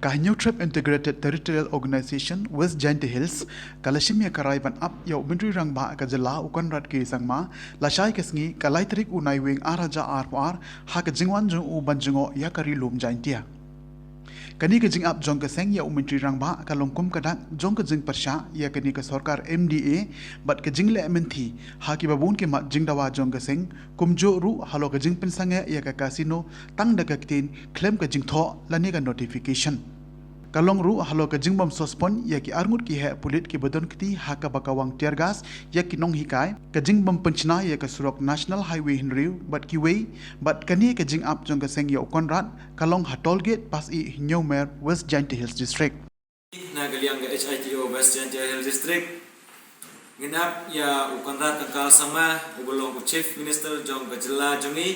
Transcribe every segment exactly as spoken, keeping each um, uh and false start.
Ka Hynñiewtrep Integrated Territorial Organization West Jaintia Hills ka la shim ïa ka rai ban ap ïa u Myntri Rangbah ka jylla u Conrad K Sangma lashai ka sngi ka lai tarik u Naiwieng ar hajar arphew ar ha ka jingwan jong u ban jngoh ïa ka Ri Lum Jaintia. Kane ka jingap jong ka seng ïa u Myntri Rangbah ka long kum ka dak jong ka jingpyrshah ïa kane ka sorkar M D A bad ka jingleh mynthi ha kiba bun ki mat jingdawa jong ka seng, kumjuh ruh halor ka jingpynsangeh ïa ka casino tang da ka ktien khlem ka jingthoh lane ka notification. Ka long ruh halor ka jingbym suspend ïa ki arngut ki heh pulit kiba don kti ha kaba kawang tear gas ïa ki nonghikai, ka jingbym pynshna ïa ka surok National Highway hynriew bad kiwei, bad kane ka jingap jong ka seng ïa u Conrad ka long ha toll gate Pasyih Hynñiewmer, West Jaintia Hills District. Na ka liang ka H I T O West Jaintia Hills District, ngin ap ïa u Conrad K Sangma uba long u Chief Minister jong ka jylla jong ngi,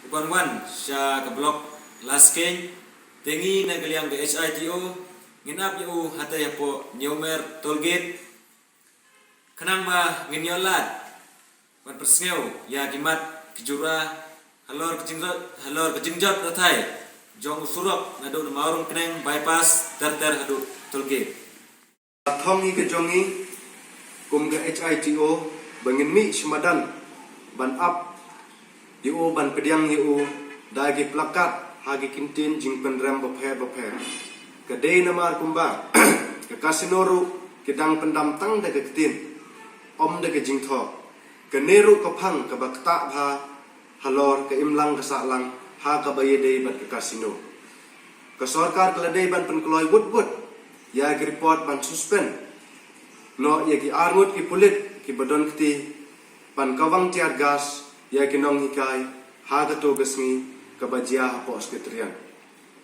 u ban wan sha ka block Laskeiñ. Te ngi na ka liang ka H I T O ngin ap ïa u hatei hapoh Hynñiewmer toll gate, khnang ba ngin ïoh lad ban pynsngew ïa ki mat ki jura halor ka jingjot, halor ka jingjot rathai jong u surok naduh na Mawryngkneng bypass ter ter haduh toll gate. Ka thong hi ka jong ngi kum ka H I T O ba ngin mih sha madan ban ap ïa u, ban pdiang ïa u da ki plakat ha ki kyntien jingpynrem bapher bapher. Ka dei namar kumba ka casino ruh ki dang pyndam tang da ka ktien, ym da ka jingthoh. Kane ruh ka phang kaba ktah bha halor ka imlang ka sahlang ha kaba ïadei bad ka casino. Ka sorkar ka la dei ban pynkloi wut wut ïa ki report ban suspend noh ïa ki arngut ki pulit kiba don kti ban kawang tear gas ïa ki nonghikai ha kato ka sngi kaba jia hapoh Secretariat.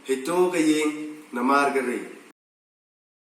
Hito ka ïing namar ka ri.